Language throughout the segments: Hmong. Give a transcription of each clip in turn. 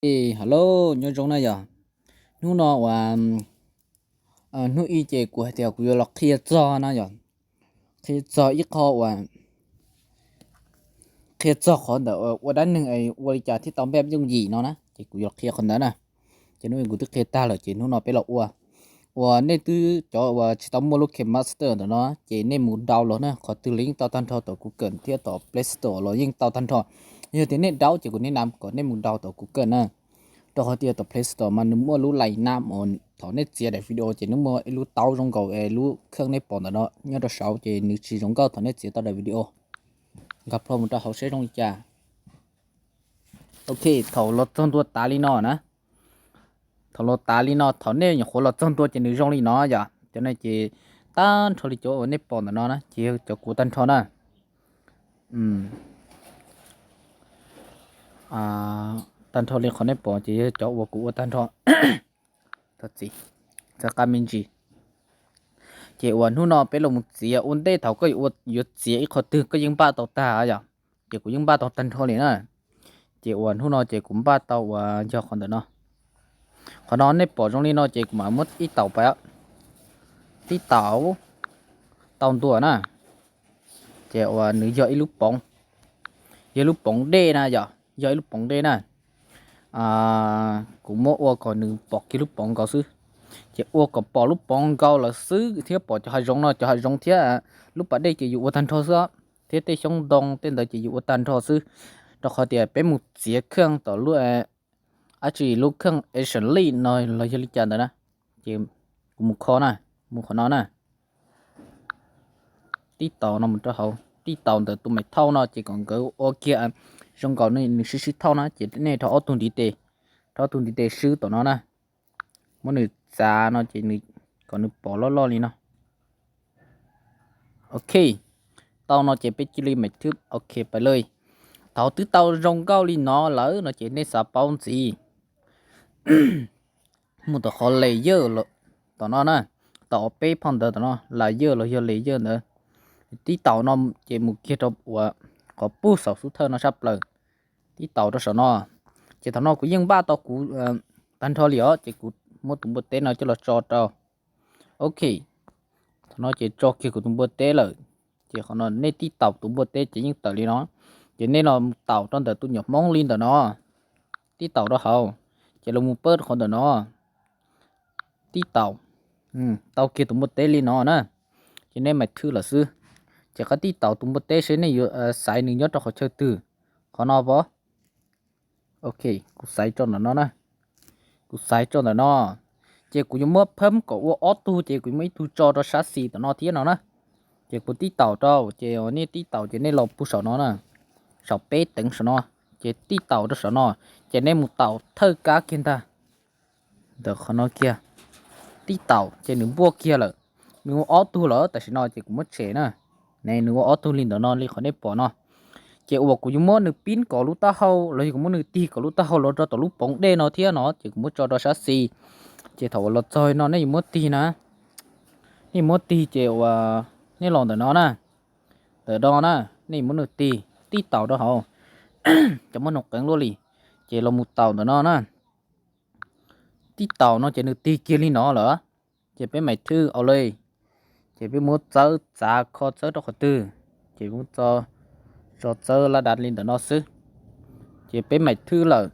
Hello, nyob zoo na yog. Hnub no uas hnub ib ces kuv hais tias kuv yuav los qhia txog na yog, qhia txog ib qho uas, qhia txog qhov ntawm ua dab neeg ua li cas thiaj tau npaj yooj yim no na, ces kuv yuav los qhia qhov ntawd na. Ces hnub kuv twb qhia tag lawm ces hnub no peb los ua. Uas nej twb cov uas tsis tau muaj lub KineMaster ntawm no ces nej mus download na, qhov twg los yeej tau tag nrho tom Google thiab tom Play Store los yeej tau tag nrho. Yog tias nej download ces kuv nej nam kom nej mus download tom Google na. Rau qhov tias tom Play Store mas nws muaj lub lais nam uas thaum nej txiav daim video ces nws muaj ib lub taub zoo nkaus lub kheej nej pom ntawm no nyob rau saud ces nws tsis zoo nkauj thaum nej txiav tau daim video. Nkag plho mus rau hauv seb zoo li cas. Ok, thaum los txog ntua tas li no na, thaum los tas li no, thaum nej nyuam qhuav los txog ntua ces nws zoo li no yom. Cov no ces tag nrho li cov uas nej pom ntawm no na ces yog cov kuv tag nrho na. Tag nrho li qhov nej pom ces yog cov uas kuv ua tag nrho. Txawm qab me ntsis. Ces uas hnub no peb los mus txiav, ua ntej thaum koj yuav txiav ib qho twg koj yeej npaj tau tag yom. Ces kuv yeej npaj tau tag nrho li na. Ces uas hnub no ces kuv npaj tau uas yog qhov ntawm no. Qhov no nej pom zoo li no ces kuv mam muab tib taus pais, tib taus tau ntua na. Ces uas nws yog ib lub poov, yog ib lub poov dej na yom, yog ib lub poov dej na. Kuv muab ua kom nws pom kiag lub poov nkaus xwb. Ces ua kom pom lub poov nkaus lawm xwb thiab pom cov hav zoov no, cov hav zoov thiab lub pas dej ces yus ua tag nrho xwb, thiab tej xyoob ntoo tej ntawd ces yus ua tag nrho xwb. Rau qhov tias peb mus txiav kheej tom lub, dab tsi lub kheej Asian Link no los yog li cas ntawd na. Ces kuv mus kho na, mus qhov no na. Tib taus no mus rau hauv, tib taus ntawm tus maim thauj no ces kom nkawd ua kiag zoo nkaus nws sib sib thauj na, ces nej rho ob tug ntiv tes, rho ob tug ntiv tes swb tom no na. Muab nws txav no ces kom nws pom loj loj li no. Ok, tau no ces peb cia li maim thwb ok pais li. Thaum twb tau zoo nkauj li no lawm no ces nej xav paub ntxiv mus tom qhov layer tom no na, tom peb phau ntawv tom no, layer los yog layer ntawd. Tib taus no ces mus kiag rau uas qhov pug saum xub thawj no sab plaws, tib taus rau saum no. Ces thaum no kuv yeej npaj tau kuv tag nrho li os, ces kuv muab tus npua teb no coj los tso rau. Ok, thaum no ces tso kiag kuv tus npua teb lawm. Ces qhov no nej tib taus tus npua teb ces yeej tawm li no. Ces nej los taus rau ntawm tus nyuam hmoob li ntawm no, tib taus rau hauv, ces los mus pab qhov ntawm no, tib taus, tau kiag tus npua teb li no na. Ces nej maim thwb lawm xwb. Ces qhov tib taus tus npua teb seb nej yuav xaiv nws nyob rau qhov chaw twg. Qhov no pov. Ok, kuv xaiv tso ntawm no na. Kuv xaiv tso ntawm no. Ces kuv yuav muab phab kom ua ob tug, ces kuv muab ib tug tso rau sab xis tom no thiab no na. Ces kuv tib taus rau, ces nej tib taus ces nej los pug saum no na, saum peb teev saum no, ces tib taus rau saum no, ces nej mus taus thawj kab kiag ntag. Ntawm qhov no kiag, tib taus ces nws npuaj kiag lawm. Nws ua ob tug lawm, tam sim no ces kuv muab tshem na. Ne, nws ua ob tug li ntawm no li qhov nej pom no. Ces uas kuv yuav muab nws pib kom lub taub hau los yog kuv muab nws tig kom lub taub hau los rau tom lub poov dej no thiab no, ces kuv muab tso rau sab xis. Ces thaum uas los txog no nej yuav muab tig na, nej muab tig ces uas nej los ntawm no na, ntawm no na, nej yuav muab nws tig, tib taus rau hauv, cov muaj noo qeev luaj li, ces los mus taus ntawm no na. Tib taus no ces nws tig kiag li no lawm. Ces peb maim thwb au le. Ces peb muab txawb txav kho txawb rau qhov twg, ces muab tso txawb laj dav li ntawm no xwb. Ces peb maim thwb lawm.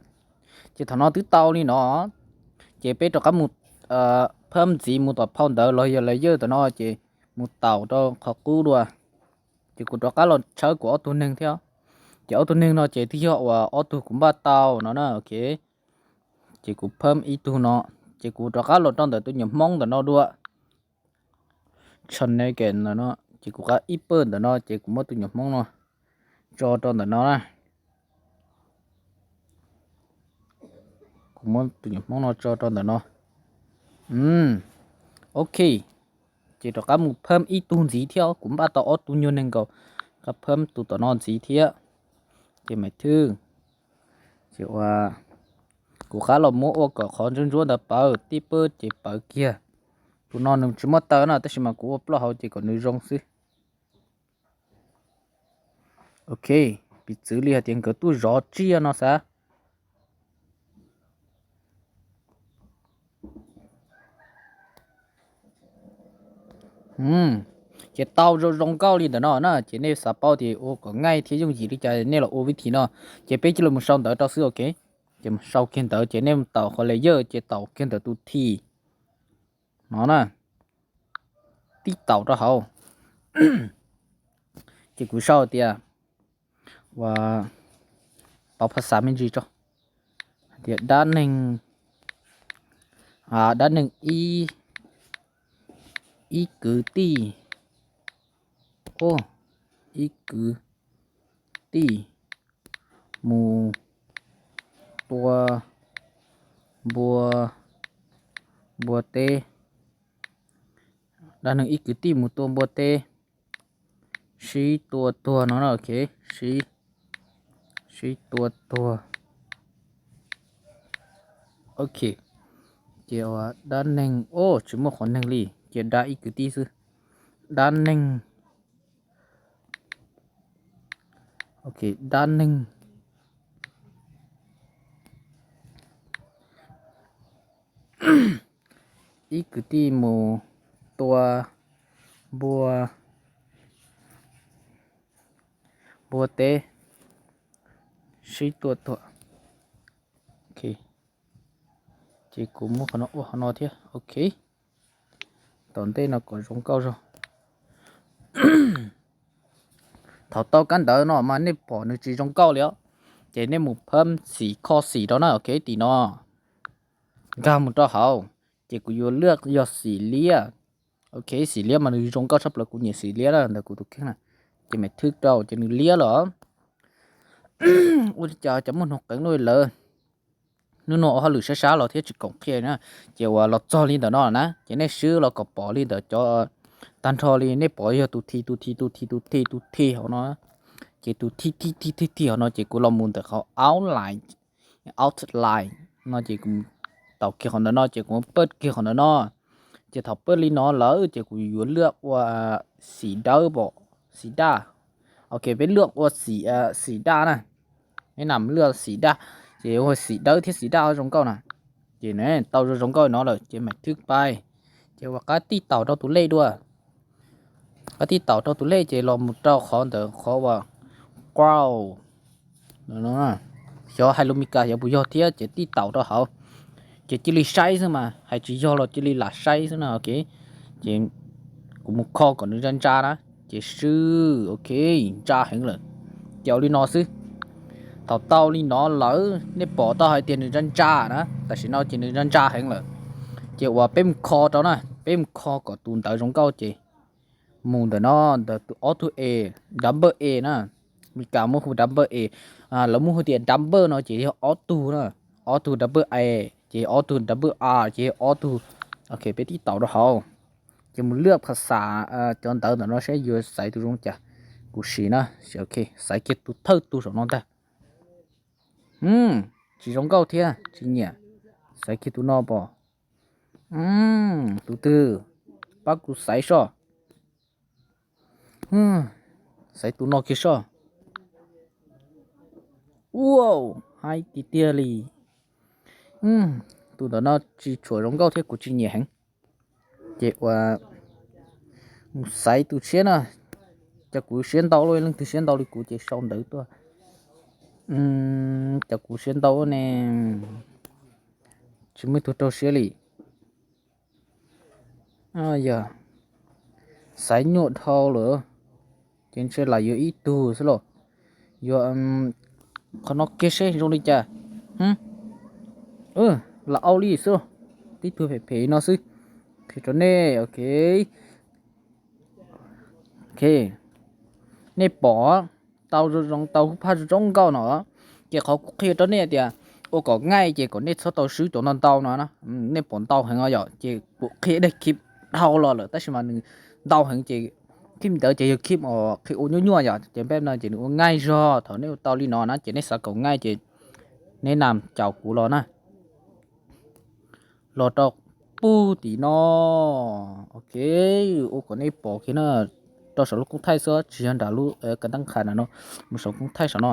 Ces thaum no twb tau li no, ces peb rov qab mus phab ntxiv mus tom phau ntawv los yog layer tom no, ces mus taus rau qhov qub dua. Ces kuv rov qab los tshawb kuv ob tug neeg thiab. Ces ob tug neeg no ces twb yog uas ob tug kuv npaj tau no na, ok. Ces kuv phab ib tug no, ces kuv rov qab los rau ntawm tus nyuam hmoob ntawm no dua. Channel ntawm no, ces kuv qab ib pawg ntawm no, ces kuv muab tus nyuam hmoob no tso rau ntawm no na. Kuv muab tus nyuam hmoob no tso rau ntawm no. Ok, ces rov qab mus phab ib tug ntxiv thiab, kuv npaj tau ob tug nyuag neeg nkaus, rov qab phab tus tom no ntxiv thiab. Ces maim thwb, ces ua, kuv qab los muab ua kom qhov ntsuab ntsuab ntawd pawv, tib pawg ces pawv kiag. Tus no nws tsis muaj taw na, tab sis mas kuv ua plaub hauv ces kom nws zoo xwb. Ok, piv txwv li hais tias nkawd tuaj zov tsiaj no xav. Ces tau zoo zoo nkauj li ntawm no na, ces nej xav paub tias ua kom ngaij thiab yooj yim li cas nej los ua vib thim no. Ces peb cia li mus sau ntawv rau xwb, ok. Ces mus sau kiag ntawv ces nej mus taus qhov layer ces taus kiag ntawm tus thim no na, tib taus rau hauv. Ces kuv sau tias, ua, pauv phas xav me ntsis tso, hais tias dab neeg, dab neeg ib, ib kwv tij, ib kwv tij mus tua npua, npua teb. Dab neeg ib kwv tij mus tua npua teb, sib tua tuag no na, ok, sib, sib tua tuag. Ok, ces ua dab neeg, o, tsis muaj qhov neeg li, ces dab ib kwv tij xwb. Dab neeg, ok, dab neeg ib kwv tij mus tua npua, npua teb, sib tua tuag. Ok, ces kuv muab qhov no ua qhov no thiab, ok. Tom ntej no kom zoo nkauj zog. Thaum tau kab ntawv no mas nej pom nws tsis zoo nkauj li os, ces nej mus phab xim kho xim rau na, ok, tim no. Nkag mus rau hauv, ces kuv yuav lwaj yog xim liab. Ok, xim liab mas nws zoo nkauj tshaj plaws, kuv nyiam xim liab na, ntawm kuv tus kheej na. Ces mam thwb rau ces nws liab lawm. Ua li cas cov muaj nuj qeev lawm. Hnub no ua hauj lwm sab sab los thiab tsis koom qhia na, ces uas los txog li ntawm no na, ces nej swb los kom pom li ntawm cov tag nrho li, nej pom yog tus thi tus thi tus thi tus thi tus thi hauv no, ces tus thi thi thi thi thi hauv no ces kuv los mus ntawm qhov outline, outline no ces kuv taus kiag qhov ntawm no ces kuv paj kiag qhov ntawm no. Ces thaum paj li no lawm ces kuv yuav lwaj ua xim dawb pom xim daj. Ok, peb lwaj ua xim daj na, nej nam lwaj xim daj, ces ua xim dawb thiab xim daj zoo nkauj na. Ces tau zoo zoo nkauj no lawm ces mam thwb pais, ces ua qab tij taus rau tus lej dua. Qab tij taus rau tus lej ces los mus rau qhov ntawm qhov uas grow, xyov hais lus Meskas xyov puas yog thiab, ces tij taus rau hauv. Ces cia li saib xwb mas, hais tsis yog los cia li lam saib xwb na, ok. Ces kuv mus kho kom nws ntsa ntsa na, ces swb, ok, ntsa heev lawm. Ces ua li no xwb. Thaum tau li no lawm nej pom tau hais tias nws ntsa ntsa na, tam sim no ces nws ntsa ntsa heev lawm. Ces uas peb mus kho rau na, peb mus kho kom tus ntawv zoo nkauj ces mus ntawm no, ntawm tus ob tug A, double A na, Meskas muab hu double A, lawv muab hu tias double no ces yog ob tug na, ob tug double A, ces ob tug double R ces yog ob tug. Ok, peb tib taus rau hauv, ces mus lwaj phas xas cov ntawv ntawm no saib yuav xaiv tus zoo cas. Kuv sim na, ok, xaiv kiag tus thawj tus saum no ntag. Tsis zoo nkauj thiab tsis nyiam, xaiv kiag tus no pom. Tus twg, pab kuv xaiv soj. Xaiv tus no kiag soj. Ua, haib tiag tiag li. Tus ntawm no tsis tshua zoo nkauj thiab kuv tsis nyiam heev. Ces ua, mus xaiv tus tshiab na. Cov kuv siab ntau, leej twg siab ntau li kuv ces sau ntawv tuaj. Cov kuv siab ntau ne, tsis muaj ib tug rau siab li. Yog xaiv nyuaj dhau lawm, ces ntshe lam yuav ib tug xwb los. Yuav qhov no kiag seb zoo li cas. Lam au li xwb, tib tug phem phem no xwb. Qhia rau nej, ok. Ok, nej pom tau zoo zoo, tau lub phaj zoo zoo nkauj no. Ces qhov kuv qhia rau nej tias ua kom ngaij ces kom nej txhob tau swb cov ntau ntau no na. Nej pom ntau heev os yom, ces kuv qhia daim clip dhau los lawm tab sis mas nws ntau heev ces clip ntawd ces yog clip uas qhia ua nyuaj nyuaj yom, ces peb no ces nws ua ngaij zog. Thaum nej ua tau li no na ces nej xav kom ngaij ces nej nam caum kuv los na. Los rau pug tim no. Ok, ua kom nej pom kiag na, rau saum lub koob thaij xwb tsis yog nram lub ka ntab qha na no, mus saum koob thaij saum no.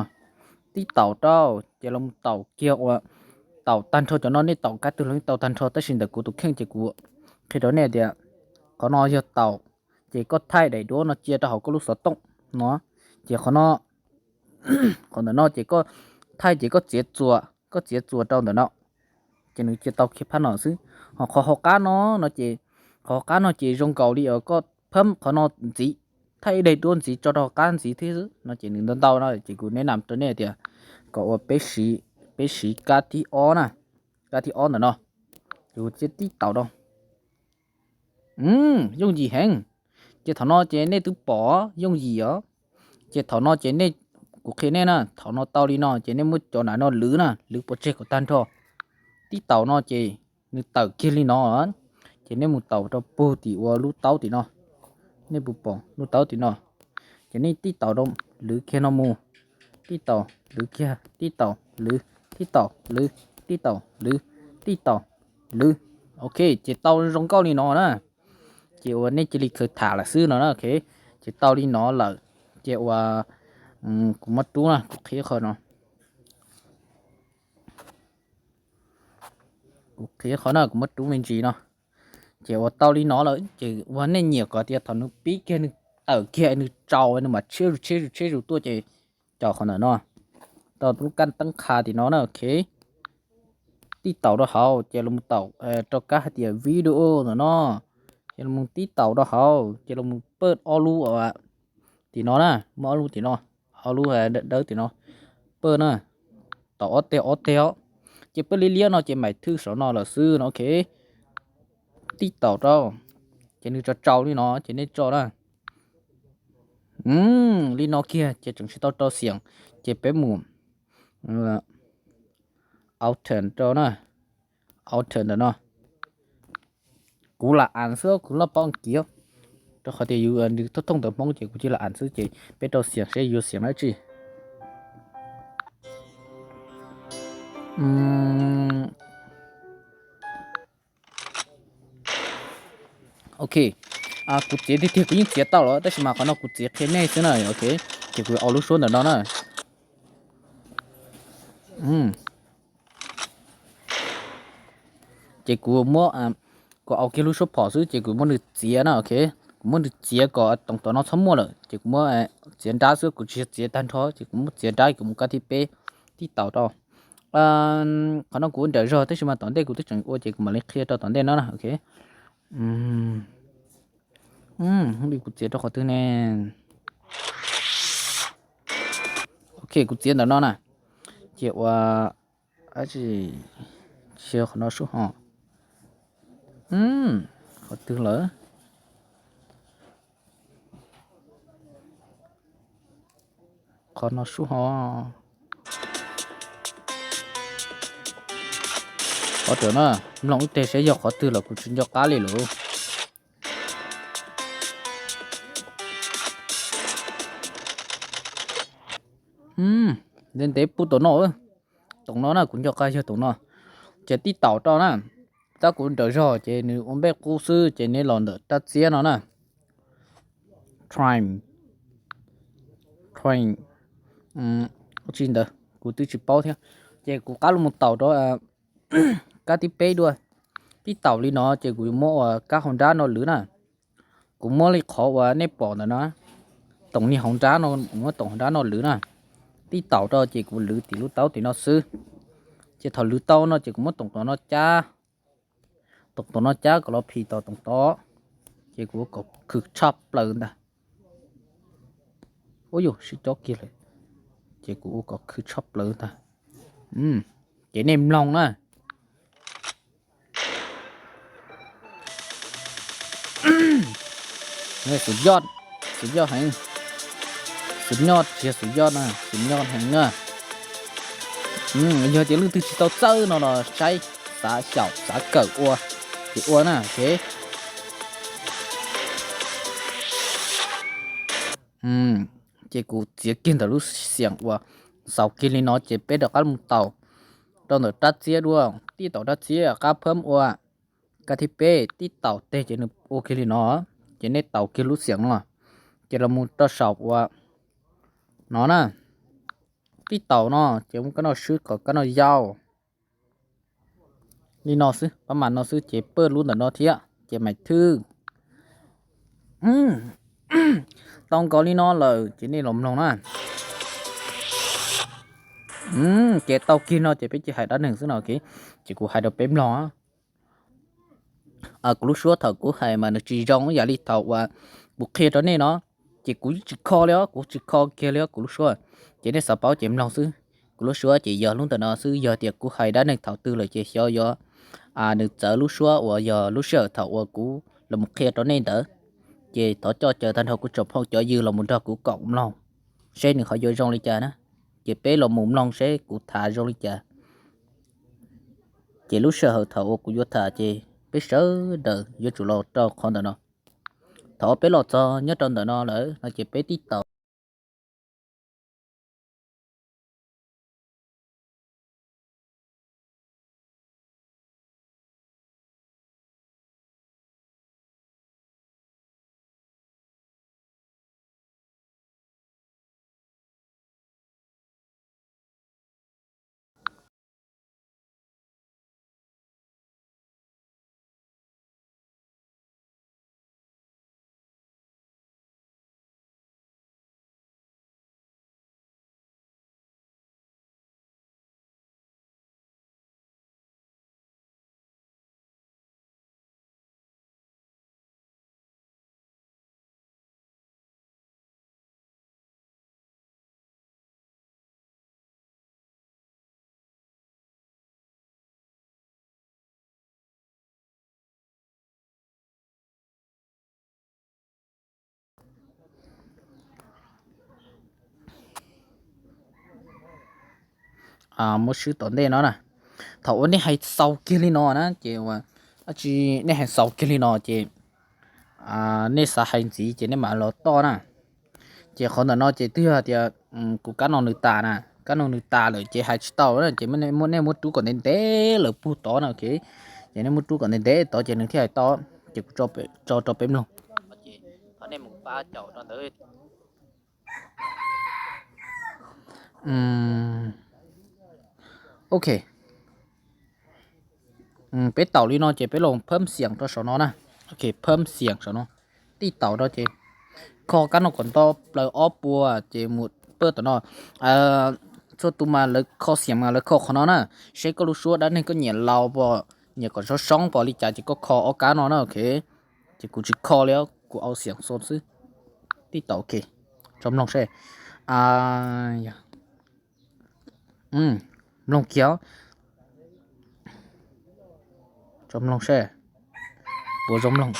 Tib taus rau ces los mus taus kiag ua, taus tag nrho cov no nej taus kab twg los yeej tau tag nrho tab sis ntawm kuv tus kheej ces kuv qhia rau nej tias qhov no yog taus ces koj thaij daim duab no cia rau hauv koj lub xov tooj no, ces qhov no, qhov ntawm no ces koj thaij ces koj txiav txuas, koj txiav txuas rau ntawm no, ces nws cia tau kiag phab no xwb. Ho qhov hauv qab no no ces, qhov hauv qab no ces zoo nkaus li koj phab qhov no ntxiv, thaij ib daim duab ntxiv tso rau hauv qab ntxiv thiab xwb no ces nws ntau ntau no ces kuv neb nam rau nej tias kom ua peb siv, peb siv kab thib ob na, kab thib ob ntawm no, ces kuv txiav tib taum rau. Yooj yim heev. Ces thaum no ces nej twb pom yooj yim os. Ces thaum no ces nej, kuv qhia nej na, thaum no tau li no ces nej muab cov nram no lwv na, lwv pov tseg kom tag nrho. Tib taum no ces nws tawm kiag li no, ces nej mus taum rau pug tim ua lub taub tim no. Nej puas pom lub taub tim no? Ces nej tib taum rau, lwv kiag no mus, tib taum lwv kiag, tib taum lwv, tib taum lwv, tib taum lwv, tib taum lwv. Ok, ces tau zoo nkauj li no na. Ces uas nej cia li khaws tham lawm xwb no na. Ok, ces tau li no lawm, ces uas kuv muab rub na, kuv qhib qhov no, kuv qhib qhov no, kuv muab rub me ntsis no. Ces uas tau li no lawm ces uas nej nyiam kom tias thaum nws pib kiag nws tawm kiag nws tsaus nws mam tshiab zus tshiab zus tshiab zus tuaj ces cov qhov ntawm no, tau lub kab teeb qha tim no na. Ok, tib taum rau hauv ces los taum rau kab hais tias video ntawm no, ces los tib taum rau hauv ces los paj ob lub tim no na, muaj ob lub tim no, ob lub dawb tim no, paj na, taum ob teg ob teg os. Ces paj liab liab no ces mam thwj saum no lawm xwb no. Ok, tib taum rau, ces nws tsaus tsaus li no ces nej tso na. Li no kiag ces tseem tsis tau rau xiam, ces peb mus alter rau na, alter ntawm no. Kuv lam ans xwb, kuv loj paub kiv, rau qhov tias yus nws thooj thooj ntawv Hmoob ces kuv cia li lam ans xwb ces peb rau xiam seb yuav xiam dab tsi. Ok, kuv txiav tiag tiag kuv yeej txiav tau lawm tab sis mas qhov no kuv txiav qhia nej xwb na. Ok, ces kuv ua lub suab ntawm no na. Ces kuv muab, kuv ua kiag lub suab phom xwb ces kuv muab nws txiav na. Ok, kuv muab nws txiav kom toom tom no txhob muaj lawm ces kuv muab txiav nrab xwb, kuv tsis txiav tag nrho ces kuv muab txiav nrab, kuv mus kab thib peb, tib taum rau. Qhov no kuv ua nrawm zog tab sis mas tom ntej kuv twb tseem ua ces kuv mam li qhia rau tom ntej no na. Ok, li kuv txiav rau qhov twg ne? Ok, kuv txiav ntawm no na, ces ua, tsis, qhov no sub ho, qhov twg lawm? Qhov no sub ho, qhov ram na, mloog ib teg saib yog qhov twg los kuv tsis nco qab li lawm. Ntev ntev pub tom no, tom no na, kuv nco qab yog tom no. Ces tib taum rau na, tab kuv nrawm zog ces nws ua npej qub xwb ces neb los ntawm rab txiab no na. Train, train, tsi ntawd kuv twb tsis paub thiab. Ces kuv rov qab los mus taum rau kab thib peb dua. Tib taum li no ces kuv yuav muab ua kab hauv nrab no lwv na. Kuv muab li qhov uas nej pom ntawm no, toom niag hauv nrab no, muab toom hauv nrab no lwv na. Tib taum rau ces kuv lwv tim lub taub tim no xwb. Ces thaum lwv tau no ces kuv muab toom tom no cab, toom tom no cab kom los phim tom toom tod. Ces kuv ua kom khw tshaj plaws ntag. Ub yus sib cob kiag lawm. Ces kuv ua kom khw tshaj plaws ntag. Ces nej mloog na. Xuv yoj, xuv yoj heev. Xuv yoj tsis yog xuv yoj na, xuv yoj heev na. Yog tias leej twg tsis tau txawj no los saib, xav xyaum xav kawm ua ces ua na, ok. Ces kuv txiav kiag ntawm lub xiam uas xaus kiag li no ces peb rov qab mus taum rau ntawm rab txiab dua. Tib taum rab txiab qab phab ua kab thib peb, tib taum teg ces nws ua kiag li no. Ces nej taum kiag lub xiam no, ces los mus rau saum uas no na. Tib taum no ces muab kab no swb kom kab no yau li no xwb, pab mas no xwb ces pab lub ntawm no thiab ces mam thwj. Tau nkaus li no lawm ces nej los mloog na. Ces tau kiag no ces peb cia hais dab neeg xwb no, ces kuv hais rau peb mloog. Kuv lub suab thaum kuv hais mas nws tsis zoo yam li thaum uas kuv qhia rau nej no, ces kuv tsis kho li os, kuv tsis kho kiag li os kuv lub suab. Ces nej xav paub ces mloog xwb. Kuv lub suab ces yog lub ntawm no xwb, yog tias kuv hais dab neeg thaum twg lawm ces xyov yog nws txawv lub suab uas yog lub sij hawm thaum uas kuv los qhia rau nej ntawd. Ces thov coj caw tag nrho kuv tsoom phooj cov ywg los mus nrog kuv koom mloog seb nws ho yuav zoo li cas na. Ces peb los mus mloog seb kuv tham zoo li cas. Ces lub sij hawm thaum uas kuv yuav tham ces peb sawv daws yuav tsum los rau qhov ntawm no. Thaum peb los txog nyob rau ntawm no lawm no ces peb tib taus. Muab swb tom ntej no na. Thaum uas nej hais xaus kiag li no na ces ua, dab tsi, nej hais xaus kiag li no ces nej xav hais ntxiv ces nej mam los toj na. Ces qhov ntawm no ces twb yog tias kuv kab no nws tas na, kab no nws tas lawm ces hais tsis tau na, ces nej muab rub kom ntev ntev lawm puag tod na, ces nej muab rub kom ntev ntev tod ces nws thiaj hais tau. Ces kuv tso rau peb mloog. Thov nej mus pab caum rau ntawd. Ok, peb taum li no ces peb los phab xiam rau saum no na. Ok, phab xiam saum no, tib taum rau ces kho kab no kom nto plaws ob puas ces mus pab tom no. Txhua tus mas lawv kho xiam mas lawv kho qhov no na, seb koj lub suab dab neeg koj nyiam laus pom, nyiam kom soob soob pom li cas ces koj kho ob kab no na. Ok, ces kuv tsis kho li, kuv au xiam xo xwb. Tib taum, ok, tso mloog seb. Mloog kiag, tso mloog seb puas zoo mloog.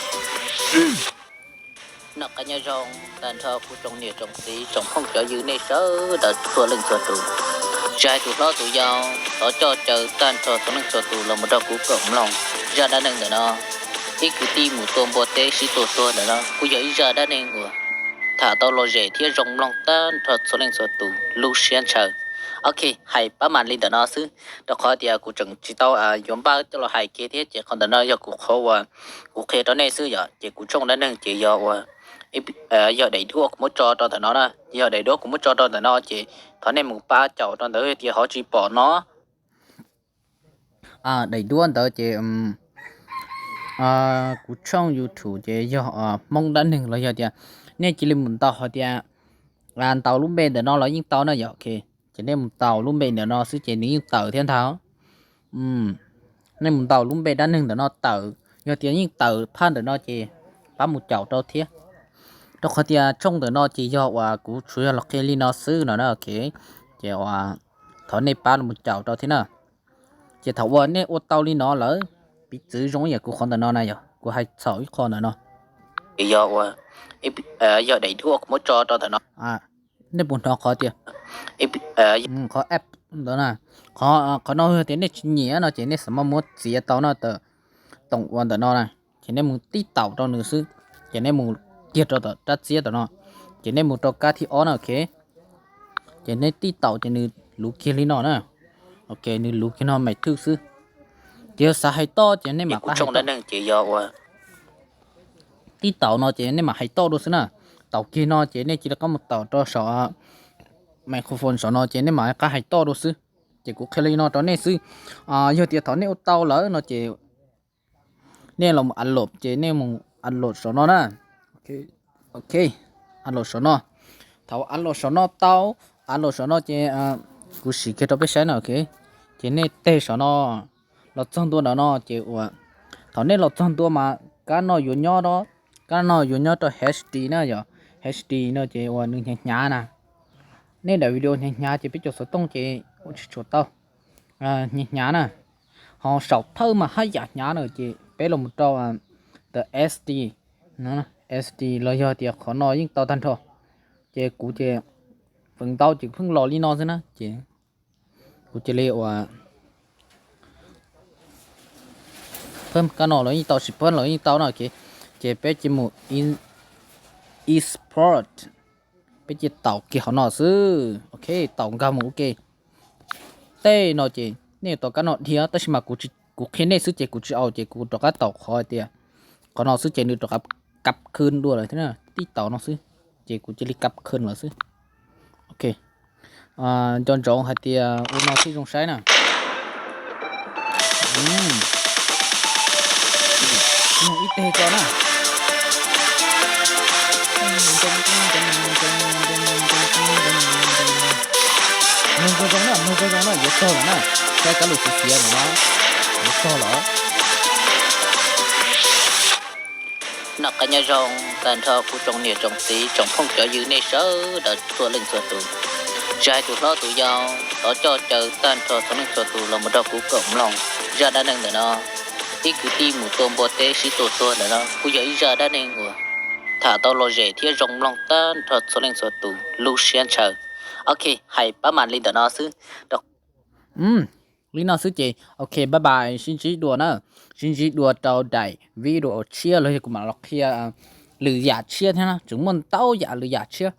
Noj qab nyob zoo tag nrho kuv tsoom niam tsoom txiv tsoom phooj cov ywg nej sawv daws txhua leej txhua tus, tsis hais tus hlob tus yau, thov coj caw tag nrho txhua leej txhua tus los mus nrog kuv koom mloog zaj dab neeg ntawm no. Ib kwv tij mus tua npua teb sib tua tuag ntawm no kuj yog ib zaj dab neeg uas tham tau lom zem thiab zoo mloog tag nrho txhua leej txhua tus lub siab ntshaw. Ok, hais pab mam li ntawm no xwb, rau qhov tias kuv tseem tsis tau yuav npaj coj los hais kiag thiab ces qhov ntawm no yog kuv qhov uas kuv qhia rau nej xwb yom. Ces kuv tshooj dab neeg ces yog uas, yog daim duab kuv muab tso rau ntawm no na, yog daim duab kuv muab tso rau ntawm no ces thov nej mus pab caum rau ntawd tias ho tsis pom no. Daim duab ntawd ces kuv tshooj YouTube ces yog Hmoob dab neeg los yog tias nej cia li mus ntaus hais tias ntaus lub npe ntawm no los yeej tau na yom. Ces nej mus ntaus lub npe ntawm no xwb ces nws yeej tawm thiab ntag. Nej mus ntaus lub npe dab neeg ntawm no tawm, yog tias yeej tawm phab ntawm no ces pab mus caum rau thiab. Rau qhov tias tshooj ntawm no ces yog uas kuv tsuas yog los qhia li no xwb no na. Ok, ces thov nej pab los caum rau thiab na. Ces thaum uas nej ua tau li no lawm, piv txwv zoo ib yam kuv qhov ntawm no na yom, kuv hais txhaum ib qho ntawm no. Yog uas, yog daim duab kuv muab tso rau ntawm no. Nej puas hnov qhov tias, qhov app ntawd na, qhov no yog tias nej tsis nyiam no ces nej xam maj muab txiav tau no tawm toom ua ntawm no na. Ces nej mus tib taum rau nws xwb, ces nej mus kiag rau tom rab txiab tom no, ces nej mus rau kab thib ob na. Ok, ces nej tib taum ces nws luv kiag li no na. Ok, nws luv kiag no maim thwj xwb. Ces yog xav hais toj ces nej mam qab hais toj. Tib taum no ces nej mam hais toj dua xwb na. Taum kiag no ces nej cia li qab mus taum rau saum microphone saum no ces nej mam qab hais toj dua xwb. Ces kuv qhia li no rau nej xwb. Yog tias thaum nej ua tau lawm no ces nej los mus upload ces nej mus upload saum no na. Ok, av los saum no. Thaum av los saum no tau, av los saum no ces kuv sim kiag rau peb saib na, ok. Ces nej teg saum no los txog ntua ntawm no ces uas thaum nej los txog ntua mas kab no yuav nyob, kab no yuav nyob rau H D na yom, H D no ces uas nws hnyav hnyav na. Nej daim video hnyav hnyav ces peb cov xov tooj ces ua tsis tshua tau, hnyav hnyav na. Ho saum thawj mas haj yam hnyav na ces peb los mus rau ntawm S D, S D los yog tias qhov no yeej tau tag nrho. Ces kuv ces feem ntau ces pheej los li no xwb na ces kuv cia li ua phab kab no los yeej tau, tsis phab los yeej tau na. Ces peb cia mus export, peb cia taus kiag qhov no xwb, ok, taus nkag mus ua ke. Tej no ces nej tau kab no dhia tab sis mas kuv qhia nej xwb ces kuv tsis aus ces kuv rov qab taus qhov hais tias qhov no xwb ces nws rov qab kab khw dua lawm thiab, tib taus no xwb ces kuv cia li kab khw lawm xwb. Ok, nco ntsoov hais tias ua no thiaj zoo saib na. Ib teg tso na. Mloog zoo zoo na, mloog zoo zoo na, yuav txog lawm na. Saib kab lus xiav xiav no, yuav txog lawm. Noj qab nyob zoo tag nrho kuv tsoom niam tsoom txiv tsoom phooj cov ywg nej sawv daws txhua leej txhua tus. Tsis hais tus hlob tus yau, thov coj caw tag nrho txhua leej txhua tus los mus nrog kuv koom mloog zaj dab neeg ntawm no. Ib kwv tij mus tua npua teb sib tua tuag ntawm no kuj yog ib zaj dab neeg uas tham tau lom zem thiab zoo mloog tag nrho txhua leej txhua tus lub siab ntshaw. Ok, hais pab mas li ntawm no xwb. Li no xwb ces ok, bye bye, sib ntsib dua na. Sib ntsib dua rau daim video tshiab los yog kuv mam los qhia lwm yam tshiab thiab na, tseem muaj ntau yam lwm yam tshiab.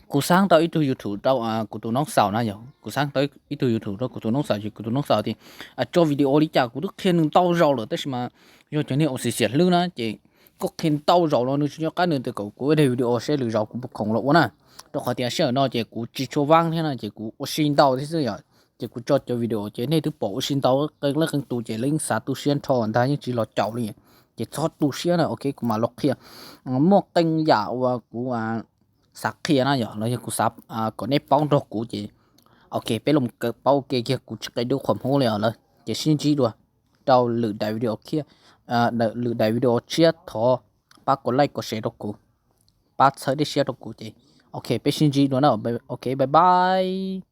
Kuv xav tau ib tug YouTube rau kuv tus noob xaus na yom, kuv xav tau ib tug YouTube rau kuv tus noob xaus ces kuv tus noob xaus tias tso video li cas kuv twb qhia nws ntau zaus lawm tab sis mas yog cov niag uas xiam xiam hlwb na ces koj qhia ntau zaus los nws tsis nco qab, nws tias kom kuv ua daim video seb lwm zaus kuv puas khoom los ua na. Rau qhov tias sij hawm no ces kuv tsis tshua vaab thiab na ces kuv ua si ntau thiab xwb yom. Ces kuv tso cov video ces nej twb pom ua si ntau qee leej qee tus ces lawv yeej xav tu siab nrho ntag, yeej tsis los caum li. Ces txhob tu siab na, ok, kuv mam los qhia. Muaj qee yam uas kuv xav qhia na yom, los yog kuv xav kom nej paub nrog kuv ces ok, peb los kawm paub ua ke kiag, kuv tsis qia dub qhuas hmub li os lawm. Ces sib ntsib dua rau lwm daim video tshiab, lwm daim video tshiab thov pab kom like kom share rau kuv, pab txhawb dej siab rau kuv ces ok, peb sib ntsib dua na, ok, bye bye.